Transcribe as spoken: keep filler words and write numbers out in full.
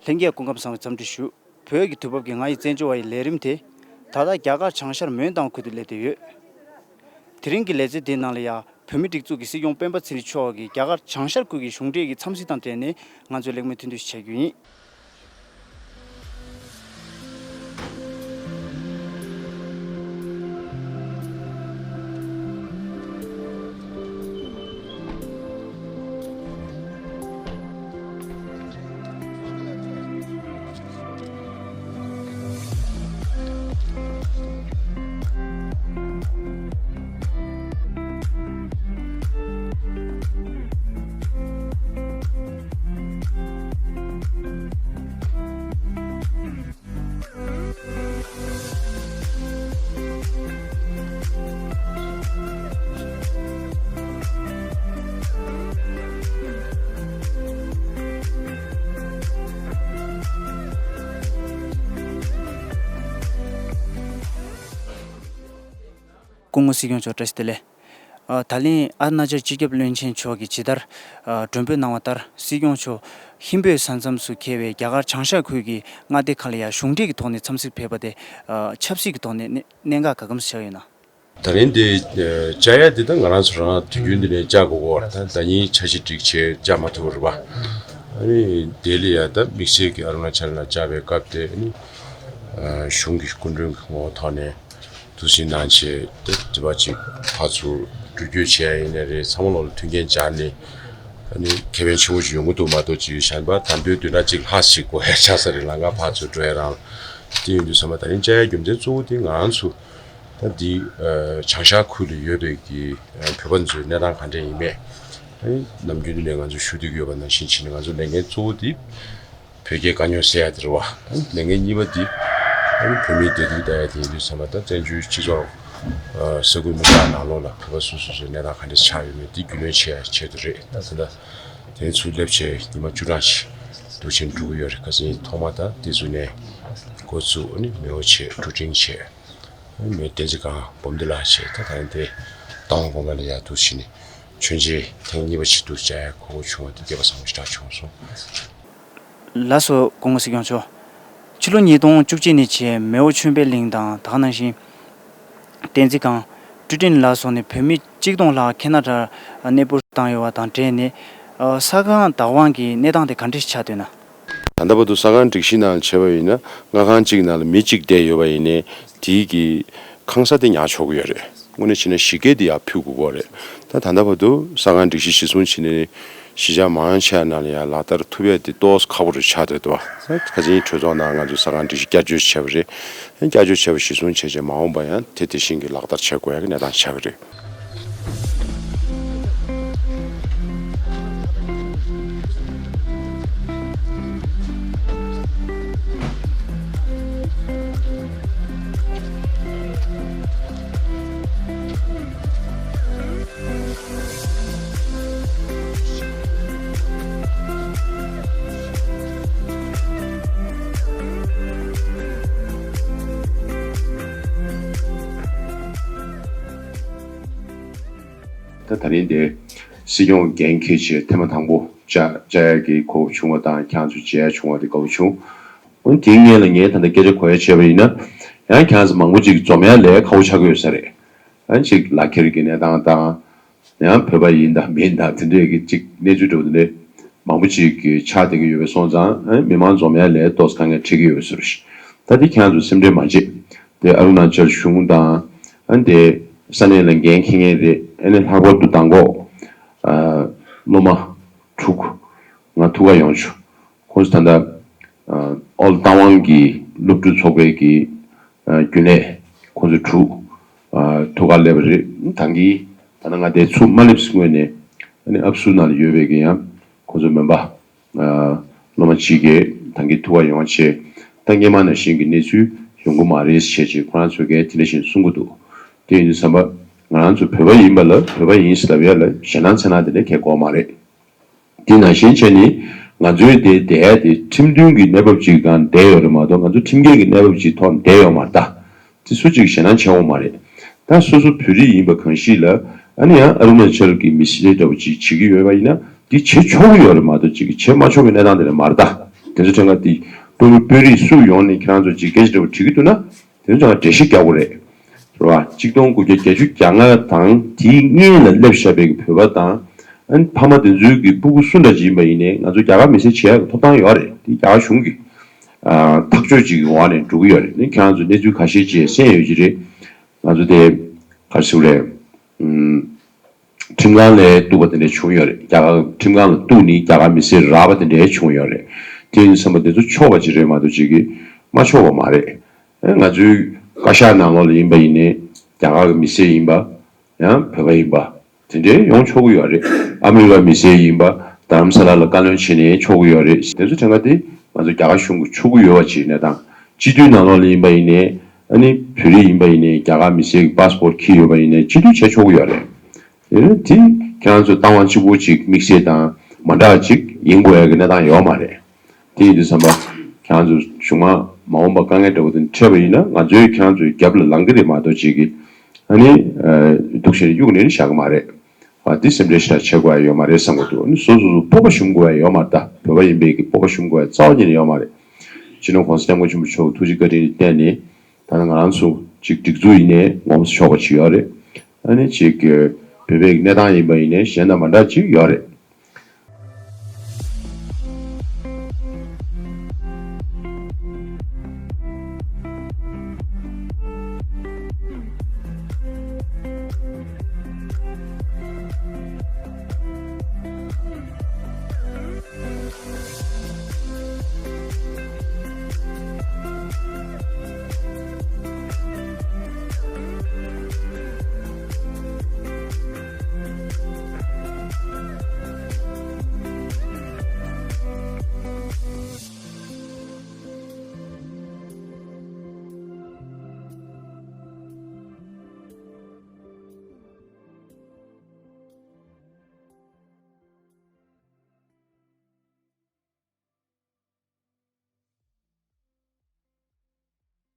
ལྷན་རྒྱས་སྐུ་ཁམས་བཟང་བའི་འཚམས་འདྲི་ཞུ། བོད་ཀྱི་དུས་བབ་ཀྱི་ང་ཡི་བཙན་བྱོལ་བ་ཡི་ལས་རིམ་དེ། ད་ལྟ་རྒྱ་གར་བྱང་ཤར་མོན་དང་ཁུལ་དུ་སླེབས་བསྡད་ཡོད། དེ་རིང་གི་ལེ་ཚན་དེའི་ནང་ལ་ཡང་བོད་མིའི་སྒྲིག་འཛུགས་ཀྱི་སྲིད་སྐྱོང་སྤེན་པ་ཚེ་རིང་མཆོག་གིས་རྒྱ་གར་བྱང་ཤར་ཁུལ་གྱི་གཞུང་འབྲེལ་གྱི་འཚམས་གཟིགས་དང་འབྲེལ་ནས་ང་ཚོས་གླེང་མོལ་ཐུང་ཐུང་ཞིག་བྱ་རྒྱུ་ཡིན། སྐུ་ངོ་སྲིད་སྐྱོང་མཆོག་བཀྲ་ཤིས་བདེ་ལེགས། ཨ། ད་ལན་ཨ་རུ་ན་ཅལ་སྤྱི་ཁྱབ་བློན་ཆེན་མཆོག་གིས་ཇི་ལྟར་ཨ་མགྲོན་འབོད་གནང་བ་ལྟར། སྲིད་སྐྱོང་མཆོག་ཧིན་བོད་ས་མཚམས་སུ་འཁེལ་བའི་རྒྱ་གར་བྱང་ཤར་ཁུལ་གྱི་མངའ་སྡེ་ཁག་ལ་ཡང་གཞུང་འབྲེལ་གྱི་ཐོག་ནས་འཚམས་གཟིགས་ཕེབས་པ་དེ། ཨ། ཆབ་སྲིད་ཀྱི་ཐོག་ནས་གནད་གནད་འགག་ག་གམ་ཞིག་ཆགས་ཡོད་ན། ད་རིང་འདི་བཅར་ཡ་འདི་ད་ང་རང་ཚོ་རང་དུས་རྒྱུན་འདི་ནས་བཅར་དགོས་ཀྱི་ཡོད་རེད། ད་ཟླ་ཉིན་འཆར་གཞི་སྒྲིག་བྱས་བཅར་མ་ཐུབ་པ་རེད་པ། ཨ་ནི་ལྡི་ལི་ཡ་ད་དམིགས་བསལ་གྱི་ཨ་རུ་ན་ཅལ་ལ་བཅར་བའི་སྐབས་དེ། ཨ་ནི་ཨ་གཞུང་གི་སྐུ་མགྲོན་གྱི་ངོ་བོ་ཐོག་ནས་དུས་ཟིང་གནང་བྱས། ད་དེ་བ་ཅིག་ཕར་ཚུར་འགྲུལ་སྐྱོད་བྱས་ཡ་ཡིན་ནའི་རེད། ཚང་མ་ལོག་ལ་མཐུན་རྐྱེན་སྦྱར་ནས། ཨ་ནི་ཁེ་ཕན་ཆེན་པོ་ཞིག་ཡོང་གི་འདུག་མ་གཏོགས། ཅིག་གཞན་པ་ད་དུང་བདུན་ཕྲག་གཅིག་ལྷག་ཞིག་འགོར་ཡ་ཆགས་ས་རེད། ལམ་ཁ་ཕར་ཚུར་འགྲོ་ཡ་རང་། དེ་ཡིན་དུས་ཙམ་པ་ད་རིང་བཅར་ཡ་རྒྱུ་མཚན་གཙོ་བོ་དེ་ང་རང་ཚོ་ད་འདི་ཨ་བྱང་ཤར་ཁུལ་ལ་ཡོད་པའི་གི་ཨ་བོད་པ་ཚོའི་གནས་སྟངས་ག་འདྲ་ཡིན་མེད། ཨ་ནི་ནམ་རྒྱུན་དུ་ནས་ང་ཚོ་ཞུ་བསྡད་ཀྱི་ཡོད་པ་ནང་བཞིན་བྱས་ནས། ང་ཚོ་ལས་འགན་གཙོ་བོ་དེ་བོད་རྒྱའི་དཀའ་རྙོག་སེལ་ཡ་དེ་རེད་པ། ཨ་ནི་ལས་འགན་གཉིས་པ་དེ་ཨ་ནི་བོད་མིའི་བདེ་སྡུག་ལྟ་ཡ་དེ་ཡིན་དུས་ཙམ་པ། ད་བཙན་བྱོལ་སྤྱི་ཚོགས་ཨ་ས་ཁུལ་མི་འདྲ་ནང་ལོགས་ལ་བོད་པ་སོ་སོ་སོའི་གནས་སྟངས་ག་འདྲ་ཆགས་ཡོད་མེད་དེ་རྒྱུས་ལོན་བྱེད་ཡ་ཆེད་དུ་རེད། ད་ད་ལྟ་དེ་ཚུར་སླེབས་བྱས་ཉི་མ་བཅུ་གྲངས་ཤིག་འདུག་ཕྱིན་འགྲོ་གི་ཡོད་རེད། ཁ་སང་ཐོག་མ་ད་དེ་ཚོ་ནས་འགོ་བཙུགས། ཨ་ནི་མེའོ་བྱས། ཀྲུའུ་ཀྲིང་བྱས། མེ་བསྟན་འཛིན་སྒང་འབུམ་སྡེ་ལགས་བྱས། ད་ད་རིང་དེ་ཏང་ཨུ་གོང་མ་ལ་ཡར་འདུག་ཕྱིན་ནས་མཆོད་མཇལ་ཐེངས་གཉིས་པ་ཞིག་འདུག་བཅར་ཡ་གོ་སྐབས་བྱུང་བ་དེ་སྐལ་པ་བཟང་པོ་ཞེ་དྲག་བྱུང་སོང་། ལགས་སོ། སྐུ་ངོ་སྲིད་སྐྱོང་མཆོག་ཕྱི་ལོ་ཉིས་སྟོང་བཅུ་གཅིག་ནས་བྱས་མེའོ་ཆོས་འཕེལ་གླིང་དང་། ད་ག་ནང་བཞིན་བསྟན་འཛིན་སྒང་། ཀྲུའུ་ཀྲིང་ལ་སོགས་ནས་བོད་མི་གཅིག་སྟོང་ལྷག་ཁེ་ན་ཌར་གནས་སྤོར་བཏང་ཡོད་པ་དང་འབྲེལ་ནས། ཨ། ས་ཁང་བདག་དབང་གི་གནས་སྟངས་དེ་ག་འདྲ་ཞིག་ཆགས་བསྡད་ན། ད་ལྟ་བར་དུ་ས་ཁང་སྒྲིག་གཞི་ནང་བྱས་པ་ཡིན་ན། སྔ་ཁང་གཅིག་ནང་ལ་མི་གཅིག་བསྡད་ཡོད་པ་ཡིན་ནའི་དེའི་གི་ཁང་ས་དེ་ཉར་ཆོག་གི་ཡོད་རེད། དངོས་གནས་བྱས་ན་གཞི་བཀོད་དེ་ཡར་ཕུལ་དགོས་ཀྱི་རེད། ད་ད་ལྟ་བར་དུ་ས་ཁང་སྒྲིག་གཞི་གཞིར་བཟུང་བྱས་ནས་གཞིས་ཆགས་མང་ཆེ་བ་ནང་ལ་ཡང་ལག་བསྟར་ཐུབ་ཡ་དེ་ཏོག་ཙམ་ཁག་པོ་རེད་ཆགས་བསྡད་འདུག་ཁ་སང་གྲོས་ཚོགས་ནང་ང་ཚོས་ས་ཁང་སྒྲིག་གཞི་བསྐྱར་བཅོས་བྱས་པ་རེད། བསྐྱར་བཅོས་བྱས་པ་གཞིར་བཟུང་བྱས་རྗེས་མ་འོངས་པ་ཡང་དེ་དེ་བཞིན་གྱི་ལག་བསྟར་བྱེད་དགོས་ཡ་གི་གནས་སྟངས་ཆགས་ཀྱི་རེད། ད་ད་རིང་དེ་སྲིད་སྐྱོང་འགན་འཁྱེར་བྱས་ཐེངས་མ་དང་པོ་བཅར་བཅར་ཡག་གི་གོ་སྐབས་བྱུང་བ་དང་། ཁྱེད་རང་ཚོ་མཇལ་ཡག་བྱུང་བ་དེ་དགའ་པོ་བྱུང་། འོན་ཏེ་སྔོན་ལ་ངས་ད་ལྟ་སྐད་ཆ་གོ་ཡ་བྱས་པ་ཡིན་ན། ཡང་ཁྱེད་རང་ཚོ་མང་པོ་ཅིག་འཛོམས་ཡ་ལས་ཁག་པོ་ཆགས་ཀྱི་ཡོད་ས་རེད། ཨ་ཅིག་ལག་ཁྱེར་གྱི་གནས་སྟངས་དང་། ཡང་བོད་པ་ཡིན་དང་མིན་དང་དེ་འདྲས་ཀྱི་ཅིག་གནས་ཚུལ་འདྲ་བོ་དེ་འདྲས་མང་པོ་ཅིག་གི་ཆགས་བསྡད་ཀྱི་ཡོད་པ་སོང་ཙང་། ཨ་མི་མང་འཛོམས་ཡ་ལས་ཏོག་ཙམ་དཀའ་ངལ་འཕྲད་ཀྱི་ཡོད་པ་བཟོ་འདྲ་ཞིག་ད་དེ་ཁྱེད་རང་ཚོ་སེམས་ཁྲལ་མ་བྱེད། དེ་ཨ་རུ་ན་ཅལ་གཞུང་དང་། ཨ་དེ་ས་གནས་ལ་འགན་འཁྱེར་མཁན་རེད། ཨ་ནི་ལྷག་པར་དུ་མདང་དགོང་ཨ་སློབ་མ་དྲུག་ང་ཐུག་ག་ཡོང་བྱུང་། ཁོང་ཚོ་ད་ལྟ་ཨ་ཨོལ་རྟ་དབང་གི་སློབ་ཕྲུག་ཚོགས་པའི་གི་ཨ་རྒྱུན་ལས་ཁོང་ཚོ་དྲུག་ཨ་ཐུག་ག་སླེབས་པ་རེད། ད་གིན་ད་ནང་ང་དེ་ཚུར་མ་སླེབས་སྔོན་ནས། ཨ་ནི་ཨབ་སུ་ནང་ལ་ཡོད་པའི་གི་ཡང་ཁོང་ཚོ་མོན་པ་ཨ་སློབ་མ་གཅིག་གིས་ད་གིན་ཐུག་ག་ཡོང་བྱས། ད་སྔོན་མ་ནང་བཞིན་གྱི་གནས་ཚུལ་ཡོང་གི་མ་རེད་ཟེར་བྱས་ཁོ་རང་ཚོ་གིས་དེ་འདྲ་བཞིན་གསུང་གི་འདུག་དེ་ཡིན་དུས་ཙམ་པ་ང་རང་ཚོ་བོད་པ་ཡིན་པ་ལ་བོད་པ་ཡིན་ཟེར་ལབ་ཡ་ལ་ཞེད་སྣང་འཚེར་སྣང་དེ་འདྲ་གང་ཡང་དགོས་མ་རེད། དེ་ནང་བཞིན་བྱས་ནས་ ང་ཚོའི་དེ་བསྡད་ཡ་དེ་ཁྲིམས་མཐུན་གྱི་གནས་བབ་ཅིག་སྒང་བསྡད་ཡོད་རེད་མ་གཏོགས། ང་ཚོ་ཁྲིམས་འགལ་གྱི་གནས་བབ་ཅིག་ཐོག་ནས་བསྡད་ཡོད་མ་རེད་ད། དེ་སུ་གཅིག་ཞེད་སྣང་བྱེད་འོང་མ་རེད། ད་སོ་སོ་བོད་རིགས་ཡིན་པ་གང་ཞིག་ལ། ཨ་ནི་ཡང་ཨ་རུ་ན་ཅལ་གྱི་མི་སེར་འདྲ་བོ་ཅིག་བྱེད་ཀྱི་ཡོད་པ་ཡིན་ན། འདི་བྱེད་ཆོག་གི་ཡོད་རེད་མ་གཏོགས་ཅིག་བྱེད་མ་ཆོག་པའི་གནས་སྟངས་དེ་འདྲ་མ་རེད་ད། དེ་ཚོ་དྲན་ག་དེ་དཔོན་དཔོན་རིགས་སུ་ཡོང་ནས་ཁྱེད་རང་ཚོ་ཅིག་སྐད་ཆ་འདྲ་བོ་དྲི་གི་འདུག་ན། དེ་ཚོ་ཚང་མ་འགྲེལ་བཤད་རྒྱག་དགོས་རེད། རེད་བ། གཅིག་སྟོང་དགུ་བརྒྱ་བརྒྱད་ཅུ་གྱ་ལྔ་དང་དེའི་སྔན་ལ་སླེབས་བཞག་པའི་བོད་པ་དང་། ཨ་ནི་ཕ་མ་དེ་ཚོའི་གི་སྤུ་གུ་སུ་འདྲ་ཅིག་ཡིན་པ་ཡིན་ནའི་ང་ཚོ་རྒྱ་གར་མི་སེར་བྱེད་ཡག་གི་ཐོབ་ཐང་ཡོད་རེད། དེ་རྒྱ་གར་གཞུང་གི་ཨ་ཐག་གཅོད་ཅིག་གི་འོག་ནས་འགྲོ་གི་ཡོད་རེད། ཨ་ནི་ཁྱེད་རང་ཚོ་གནས་ཚུལ་ཁ་ཤས་ཅིག་གསན་ཡོད་ཀྱི་རེད། ང་ཚོ་དེ་ག་རེ་ཟེར་དགོས་རེད། ཨུམ། ཁྲིམས་ཁང་ལ་གཏུགས་པ་དེ་འདྲ་བྱུང་ཡོད་རེད། རྒྱ་གར་ཁྲིམས་ཁང་ལ་གཏུགས་ནས་རྒྱ་གར་མི་སེར་རག་པ་དེ་འདྲ་བྱུང་ཡོད་རེད། དེ་ཡིན་བསམ་པ་དེ་ཚོ་ཆོག་པ་ཅིག་རེད་མ་གཏོགས་ཅིག་གིས་མ་ཆོག་པ་མ་རེད། ཨེ་ང་ཚོའི་བཀའ་ཤག་ནང་ལོགས་ལ་ཡིན་པ་ཡིན་ནའི་རྒྱ་གར་གྱི་མི་སེར་ཡིན་པ། ཡང་བོད་པ་ཡིན་པ། དེ་འདྲའི་ཡོང་ཆོག་གི་ཡོད་རེད། ཨ་མི་རི་ཀ་མི་སེར་ཡིན་པ། རྡ་རམ་ས་ལ་ལ་བཀའ་བློན་བྱས་ནས་ཆོག་གི་ཡོད་རེད། དེ་ཚོ་དྲན་ག་དེ་ང་ཚོ་རྒྱ་གར་གཞུང་གིས་ཆོག་གི་ཡོད་པ་ཅིག་གནས་སྟངས། སྤྱི་འཐུས་ནང་ལོགས་ལ་ཡིན་པ་ཡིན་ནའི། ཨ་ནི་བོད་རིགས་ཡིན་པ་ཡིན་ནའི་རྒྱ་གར་མི་སེར་གྱི་པ་སི་པོར་ཊི་འཁྱེར་ཡོད་པ་ཡིན་ནའི་སྤྱི་འཐུས་བྱས་ཆོག་གི་ཡོད་རེད། དེ་ནི་དེ་ཁྱེད་རང་ཚོ་བཏང་བ་གཅིག་པོ་གཅིག་དམིགས་བསལ་དང་མ་འདྲ་གཅིག་ཡིན་དགོས་ཡ་གི་གནས་སྟངས་ཡོད་མ་རེད། དེ་ཡིན་དུས་ཙམ་པ། ཁྱེད་རང་ཚོ་གཞུག་མ་མ་འོངས་པ་དཀའ་ངལ་འདྲ་བོ་དེ་འཕྲད་པ་ཡིན་ན་ང་ཚོའི་ཁྱེད་རང་ཚོའི་རྒྱབ་ལ་ལངས་ཀྱི་རེད་མ་གཏོགས་ཅིག་གིས། ཨ་ནི། འདུག་བྱས་ནས་གཡུག་ནས་ནི་བཞག་གི་མ་རེད། ཨ་འདི་སེམས་ཁྲལ་ཞེ་དྲག་བྱེད་དགོས་ཡ་ཡོད་མ་རེད་བསམ་གྱི་འདུག་ཨ་ནི་སོ་སོ་སོ་སྤོབས་པ་ཞུམ་དགོས་ཡ་ཡོད་མ་རེད་ད། བོད་པ་ཡིན་པའི་གི་སྤོབས་པ་ཞུམ་དགོས་ཡ་རྩ་བ་ཉིད་ནས་ཡོད་མ་རེད། སྤྱི་ནོར་༸གོང་ས་༸སྐྱབས་མགོན་ཆེན་པོ་མཆོག་གི་ཐུགས་རྗེ་བཀའ་དྲིན་ལ་བརྟེན་ནས། ད་ནི་ང་རང་ཚོ་ཅིག་སྒྲིག་འཛུགས་ཡིན་ནའི་ངོམ་སོ་ཆོག་པ་ཅིག་ཡོད་རེད། ཨ་ནི་ཅིག་བོད་པའི་གནས་སྟངས་ཡིན་པ་ཡིན་ནའི་གཞན་དང་མ་འདྲ་ཅིག་ཡོད་རེད།